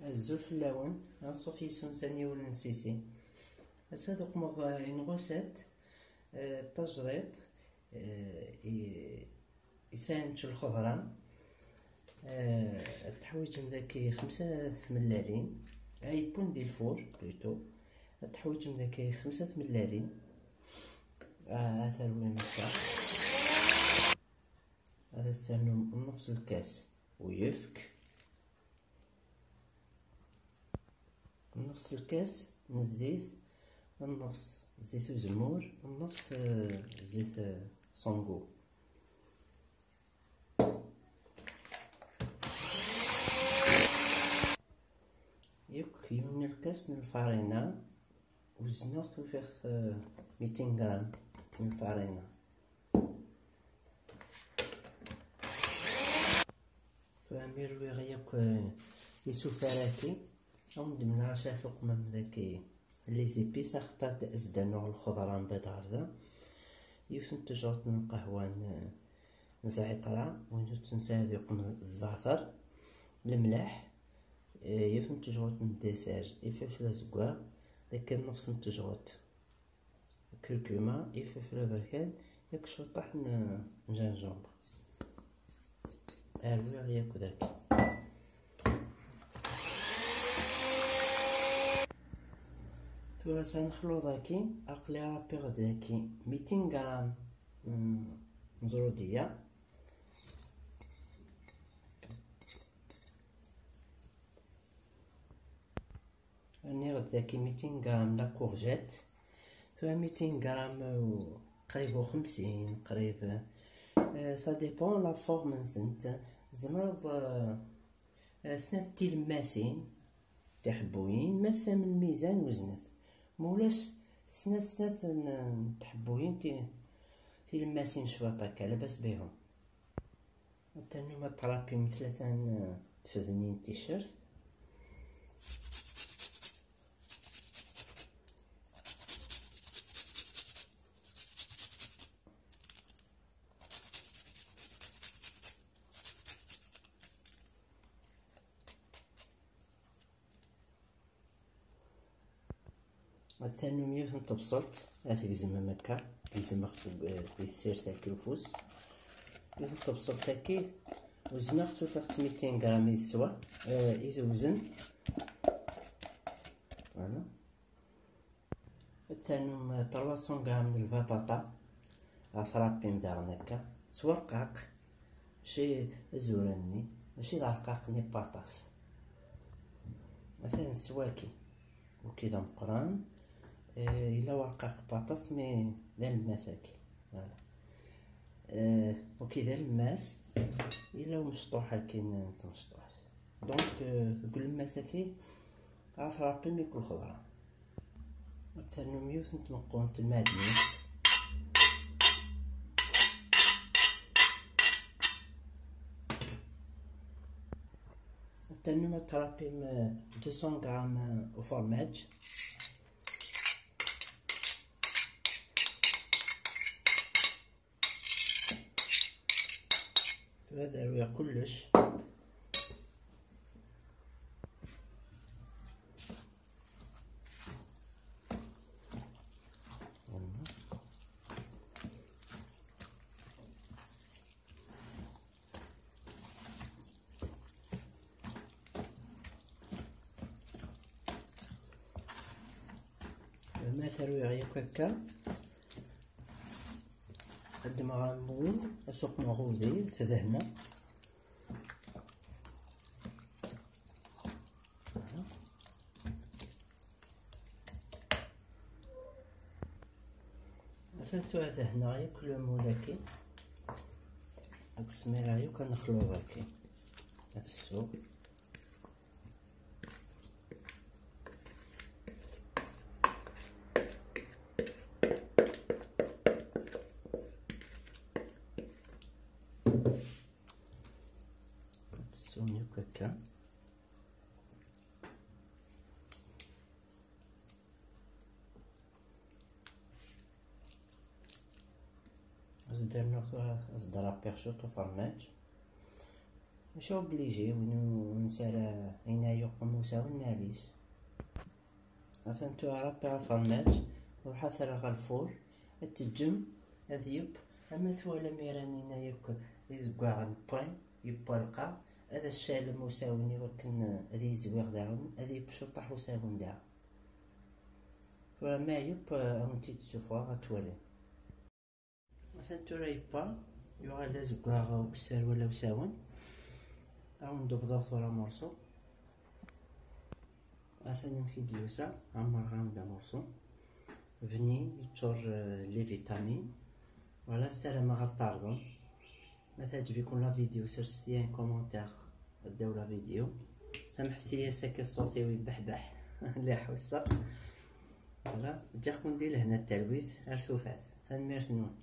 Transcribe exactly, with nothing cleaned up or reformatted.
Azul fell-awen, anṣuf yes-wen s aniwel n Sisi. Ass-a ad uqmeɣ, eh, une recette, eh, d tajriṭ, eh, i, isɛan lxeḍra. Eh, ad teḥwiǧem daki xemsa tmellalin, ay points di lfur, plutôt. Ad teḥwiǧem daki xemsa tmellalin. Ah, ad terwim akka. Ad as-ternum nnefs lkas uyefk. Nnefs lkas n zzit, nnefs zzit uzemmur, nnefs, eh, zzit, eh, sans goût. Yakk yiwen n lkas n lfarina, wezneɣ-t, ufiɣ-t, eh, mitin gram n lfarina. Tura mi rwiɣ yakk, eh, isufar-agi, ad wen-d-mleɣ acu ara tuqmem dagi les épices, axaṭer ad s-d-rnuɣ lxeḍra mbeɛd ɣer da. Yiwet n tejṛadt n lqahwa n, n zɛiṭra, win ur tt-nesɛi ad yuqem zzeɛter, lemleḥ, eh, yiwet n tejṛadt n ddisir, ifelfel azeggaɣ, d akken nnefs n tejṛadt curcuma, ifelfel aberkan, yak cwiṭaḥ n, n gingembre. Rwiɣ yakk daki. Tura s anexluḍ-agi, aql-i rwiɣ daki mitin gram n, n zrudiya. Rniɣ-d daki mitin gram la courgette. Tura mitin gram, eh, qrib u xemsin, qrib, eh, ça dépend la forme-nsent. Tzemreḍ, eh, eh, snat tilemmasin, tiḥebbuyin, ma tesɛam lmizan weznet. Ma ulac, snat, snat n, n tḥebbuyin ti-, tilemmasin cwiṭ akka, labas bihum. Ad ternum ad trapim tlata n tfednin n ticcert. Ad ternum yiwet n tebṣelt, ad tgezmem akka, gezmeɣ-tt deg, eh, di tsirt akka ufus. Yiwet n tebṣelt akka, wezneɣ-tt, ufiɣ-tt mitin gram i teswa, eh, i tewzen. Voilà. Ad ternum, eh, trois cents gram n lbaṭaṭa, ad trapim daɣen akka, s werqaq, mačči azuran-nni, mačči d arqaq-nni n waṭas. Atan s waki. Waki d ameqqran, eh, yella werqaq n waṭas, mi d alemmas-agi. Voilà. Eh, waki d alemmas, yella umecṭuḥ akin n tmecṭuḥt. Donc, eh, deg ulemmas-agi, ad trapim yakk lxeḍra. Ad ternum yiwet n tmeqqunt n lmeɛdnit. Ad ternum ad trapim, eh, deux cents grammes, eh, ufermaǧ. Tura ad rwiɣ kullec. Ma terwiɣ yakk akka, ad ddmeɣ amur, ad suqmeɣ udi, tdehna. Atan tura dehneɣ yakk le moule-agi. Ad t-smireɣ yakk anexluḍ-agi. Ad t-ssuɣ. Ad t-ssuɣ yakk akka. Ad s-d-rnuɣ, ad s-d-rapiɣ cwiṭ ufermaǧ. Mačči obligé win ur nesɛi ara ayen ara yuqem usawen, maɛlic. Atan tura rabbi ɣef rrmaǧ, ruḥ ad t-rreɣ ɣer lfur, ad teǧǧem ad yeww, ama twalam iranin-a yakk izeggaɣen wwan, yewwa lqaɛ, ad as-tcalem usawen i wakken ad yezwiɣ daɣen, ad yeww cuṭaḥ usawen daɣen. Tura ma yeww, ad wen-t-id-ssufɣeɣ ad twalim. Atan tura yewwa, yuɣal d azeggaɣ ukessar wala usawen. Ad wen-d-ubḍeɣ tura amurṣu. Atan amek i d-yusa, ɛemmreɣ-awen-d amurṣu. Bnin, yeččur, eh, les vitamines. Voilà, ssarameɣ ad t-tɛerḍem. Ma teɛǧeb-iken la vidéo, serset-iyi un commentaire ddaw la vidéo. Samḥet-iyi ass-agi ṣṣut-iw yebbeḥbeḥ, lliɣ ḥusseɣ. Voilà, ǧǧiɣ-ken di lehna d talwit, ar tufat. Tanemmirt-nwen.